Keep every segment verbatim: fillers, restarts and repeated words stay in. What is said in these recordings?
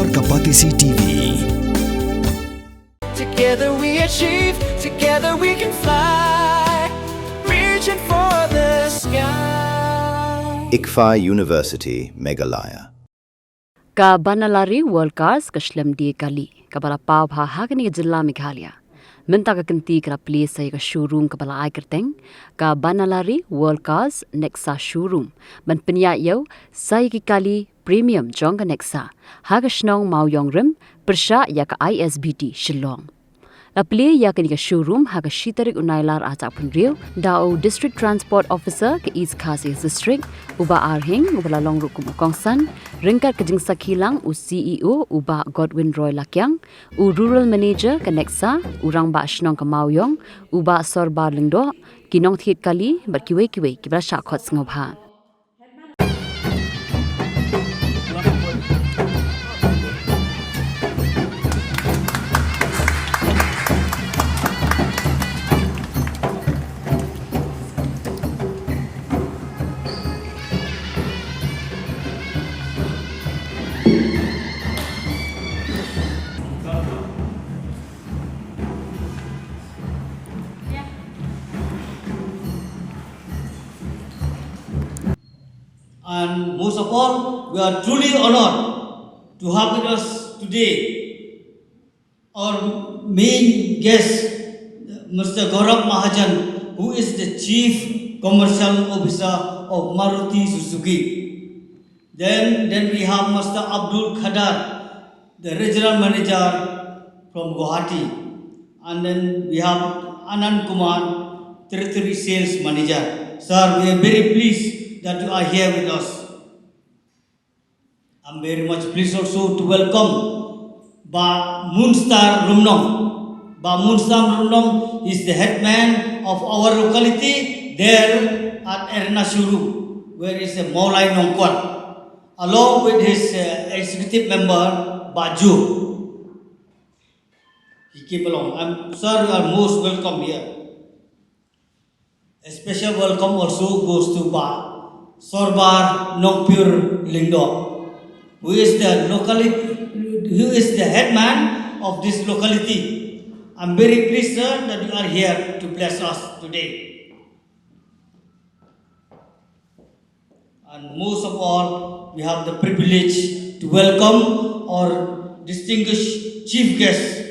Ka Batesi T V. Together we achieve, together we can fly, reaching for the sky. ICFAI University, Meghalaya. Ka Banalari World Cups ka shlem die kali kaba la paw bha ha kane ka jylla Meghalaya. Mynta ka kynti ka la plie sa ïa ka showroom kaba la ai kyrteng ka Banalari World Cups NECSA Showroom ban pynïaid ïew sa ïa ki kali premium jong ka NECSA ha ka shnong Mawïong Rim pyrshah ïa ka I S B T Shillong. La plie ïa kane ka showroom ha ka shi tarik u Nailar arhajar arphew hynriew da u District Transport Officer ka East Khasi Hills District, u Bah R Hing, uba la long ruh kum u kongsan, ryngkat ka jingsakhi lang u C E O u Bah Godwin Roy Lakiang, u Rural Manager ka NECSA, u Rangbah Shnong ka Mawïong, u Bah Sorbar Lyngdoh, ki nongthied kali bad kiwei kiwei kiba la shah khot sngewbha. And most of all, we are truly honored to have with us today our main guest, Mister Gaurav Mahajan, who is the Chief Commercial Officer of Maruti Suzuki. Then, then we have Mister Abdul Khadar, the Regional Manager from Guwahati. And then we have Anand Kumar, Territory Sales Manager. Sir, we are very pleased that you are here with us. I'm very much pleased also to welcome Bah Moonstar Rumnong. Bah Moonstar Rumnong is the headman of our locality there at Arena Shuru, where is a Mawlai Nongkwar, along with his uh, executive member, Bah Ju. He came along. I'm, sir, you are most welcome here. A special welcome also goes to Bah Sorbar Nongpyur Lyngdoh, who is the locality, who is the headman of this locality. I'm very pleased, sir, that you are here to bless us today. And most of all, we have the privilege to welcome our distinguished chief guest,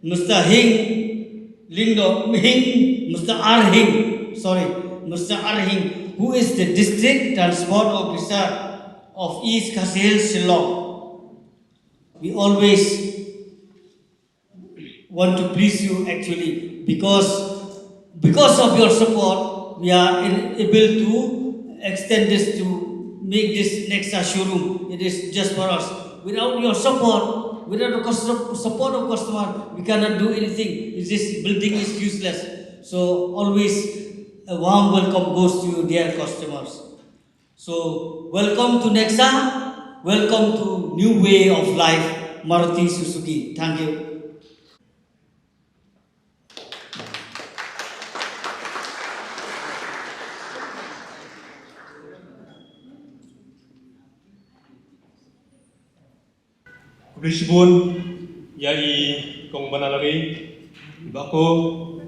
Mister Hing Lyngdoh, Hing, Mister R Hing, sorry, Mister R Hing, who is the District Transport Officer of East Khasi Hills, Shillong. We always want to please you actually, because because of your support we are in, able to extend this, to make this next uh, showroom. It is just for us. Without your support, without the custom, support of customer, we cannot do anything. This building is useless. So always a warm welcome goes to you, dear customers. So, welcome to NECSA, welcome to new way of life, Maruti Suzuki. Thank you. Khublei shibun ïa i Kong Banalari, i Bah Ko,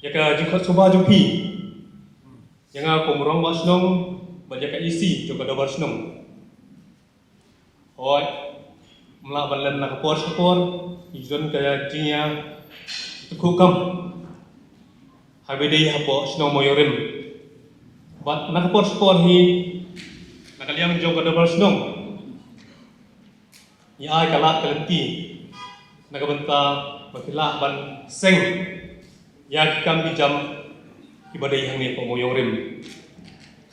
ïa ka jingkhot sngewbha jong phi ïa nga kum u Rangbah Shnong bad ïa ka E C jong ka Dorbar Shnong. Hooid, ym lah ban lem na ka por sha ka por, ngi ju don ka jingïatyngkhuh kam. Haba dei hapoh shnong Mawïong Rim. Bad na ka por sha ka por hi, na ka liang jong ka Dorbar Shnong, ngi ai ka lad ka lynti na ka bynta ba ki lah ban seng ïa ki kam ki jam kiba dei hangne hapoh Mawïong Rim.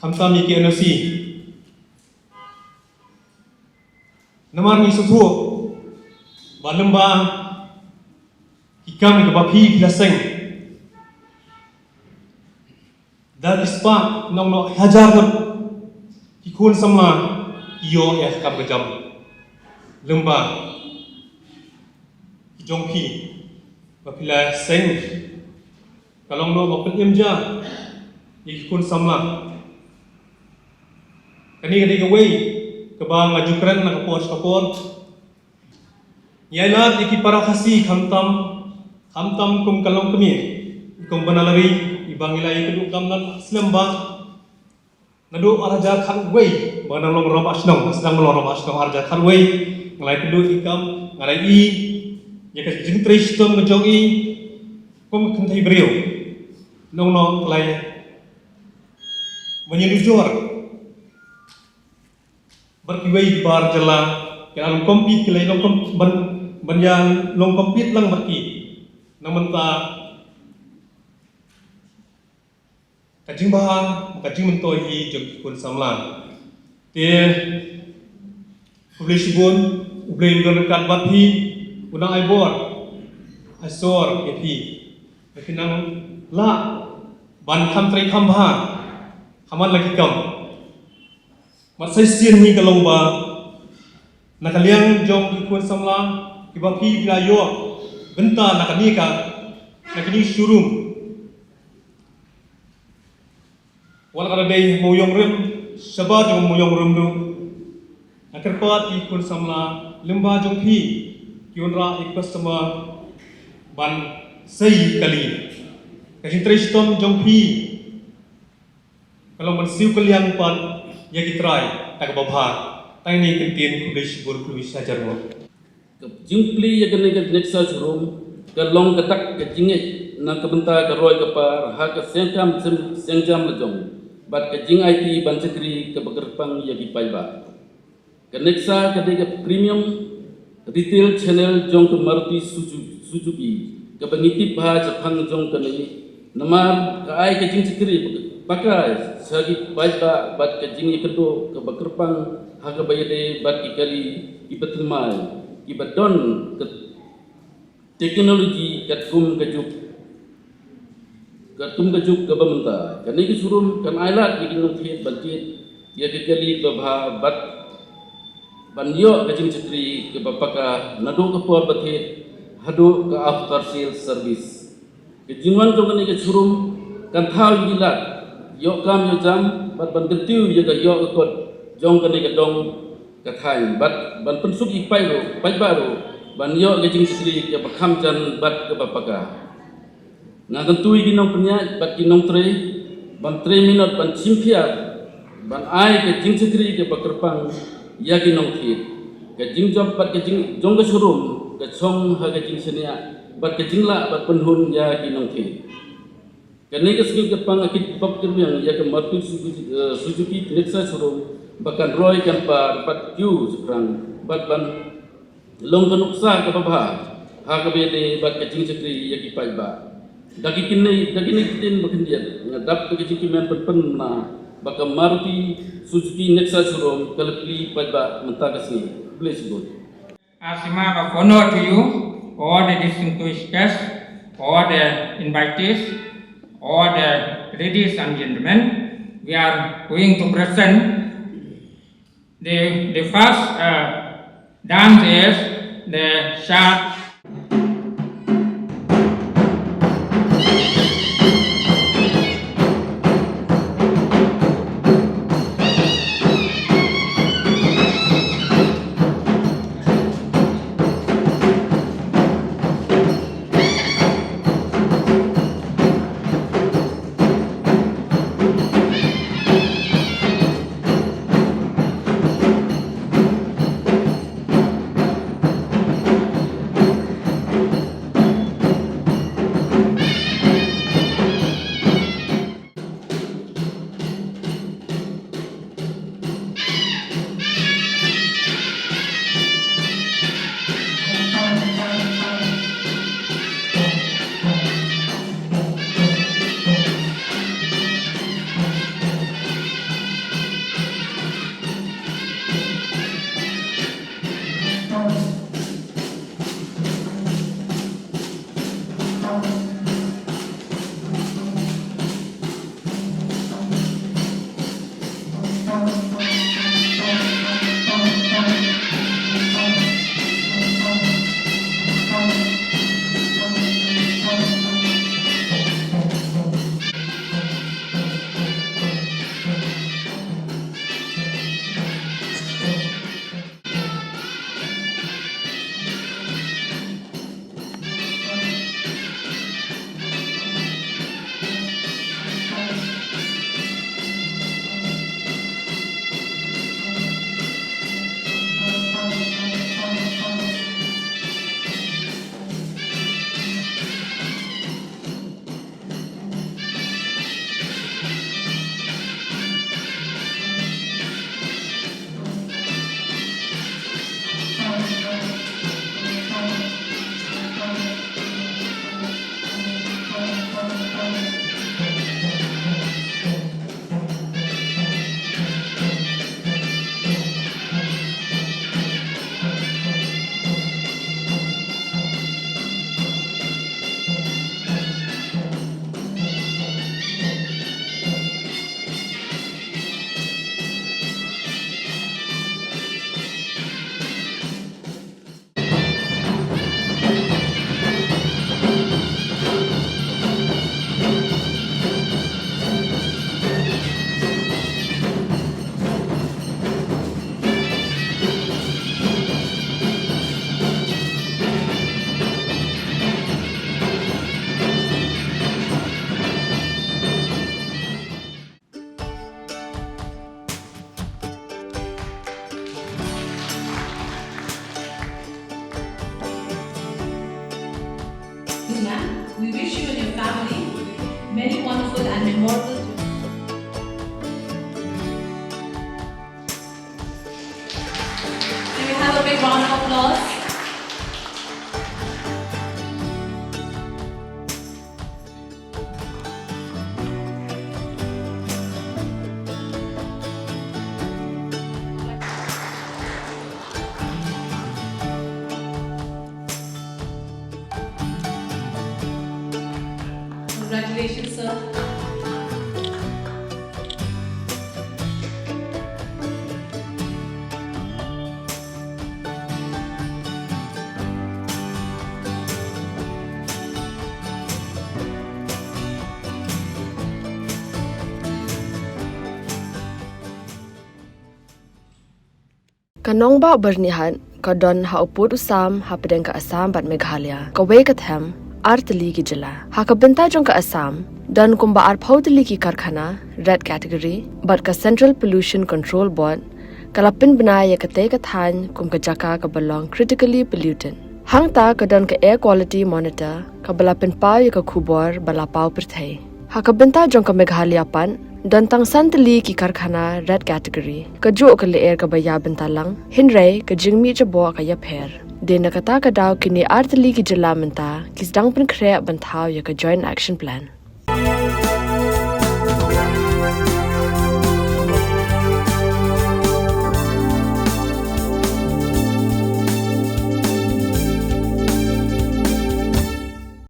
Khamtam ïa ki N O C. Namar ngi sngewthuh ba lyngba ki kam kiba phi phi la seng, da ki spah nongnoh hajar ngut ki khun samla ki ïoh ïa ka kam ka jam lyngba ki jong phi ba phi la seng. Ka long noh ba pynim ja ïa ki khun samla. Kane ka dei kawei kaba nga ju kren na ka por sha ka por. Ngi ailad ïa ki para Khasi khamtam, khamtam kum ka longkmie, kum ba na lari, iba ngi la ïakynduh kam na slem ba naduh ar hajar khatwei ba nga dang long rangbah shnong, sdang ba long rangbah shnong ar hajar khatwei, nga la ïakynduh ïa kam, nga la ïohi ïa ka jingtrei shitom ka jong i kum ka kynthei briew. Nongno ka la ïa ban ïanujor bad kiwei ki bar jylla, ki la long compete, ki la long com-, ban, ban ïa long compete lang bad ki. Nang mynta ka jingbha, ka jingmyntoi hi jong ki khun samla. Te khublei shibun, U Blei un don ryngkat bad phi, un nang ai bor, ai sor ïa phi. Ïa phi nang lah ban kham trei kham bha ha man la ki kam. Mat sa shisien hi ka long ba na ka liang jong ki khun samla kiba phi la ïoh bynta na kane ka, na kane ka showroom. Wat la ka dei Mawïong rim, shabar jong Mawïong rim ruh, nga kyrpad ïa ki khun samla lyngba jong phi, ki wanrah ïa ki customer ban sei kali. Ka jingtrei shitom jong phi ka long ban siew kylliang pat ïa ki trai da kaba bha. Tang ine i kyntien, khublei shibun, khublei shihajar nguh. Ka jingplie ïa kane ka NEKSA showroom ka long ka dak ka jingngeit na ka bynta ka roi ka par ha ka sengkam sem-, sengjam lajong bad ka jingaiti ban shakri kaba kyrpang ïa ki paidbah. Ka NEKSA ka dei ka premium retail channel jong ka Maruti Suzu-, Suzuki, kaba ngi tip bha shaphang jong kane, namar ka ai ka jingshakri paka sha ki paidbah bad ka jingïakynduh kaba kyrpang ha kaba ïadei bad ki kali kiba thymmai, kiba don ka teknoloji katkum ka juk, katkum ka juk kaba mynta. Kane ka showroom kan ailad ïa ki nongthied ban thied ïa ki kali kiba bha bad ban ïoh ka jingshakri kaba paka naduh ka por ba thied haduh ka after sales service. Ka jingwan jong kane ka showroom kan thaw ïa ki lad ïoh kam ïoh jam bad ban kyntiew ïa ka ïoh ka kot jong kane ka dong ka thaiñ bad ban pynsuk ïa ki paidbah ruh, paidbah ruh ban ïoh ka jingshakri kaba kham jan bad kaba paka. Nga kyntu ïa ki nongpynïaid bad ki nongtrei ban trei minot ban shim khia ban ai ka jingshakri kaba kyrpang ïa ki nongthied. Ka jingjop bad ka jing jong ka showroom ka shong ha ka jingshaniah bad ka jinglah bad pynhun ïa ki nongthied. Kane ka sngi kyrpang ha ki pop kyrwiang ïa ka Maruti Suzuki, eh, Suzuki NEKSA showroom ba kan roi kan par bad kiew shaphrang bad ban long ka nuksa kaba bha ha kaba ïadei bad ka jingshakri ïa ki paidbah. Da ki kine, da kine ki ktien ba khyndiat nga dap da ka jingkmen pynpynna ba ka Maruti Suzuki NEKSA showroom ka la plie paidbah mynta ka sngi. Khublei shibun. As a mark of honor to you, all the distinguished guests, all the invitees, all the ladies and gentlemen, we are going to present the, the first, uh, dance is the Shat. Round of applause. Congratulations, sir. Ka nongbah Byrnihat ka don ha u pud u sam hapdeng ka Assam bad Meghalaya, kawei ka them, ar tylli ki jylla. Ha ka bynta jong ka Assam, don kumba arphew tylli ki karkhana red category, bad ka Central Pollution Control Board ka la pynbna ïa katei ka thaiñ kum ka jaka kaba long critically polluted. Hangta ka don ka Air Quality Monitor kaba la pynpaw ïa ka khubor ba la paw pyrthei. Ha ka bynta jong ka Meghalaya pat, don tang san tylli ki karkhana red category. Kajuh ka lyer kaba ïa bynta lang, hynrei ka jingmih jaboh ka ïapher. Dei na kata ka daw kine ar tylli ki jylla mynta ki sdang pynkhreh ban thaw ïa ka Joint Action Plan.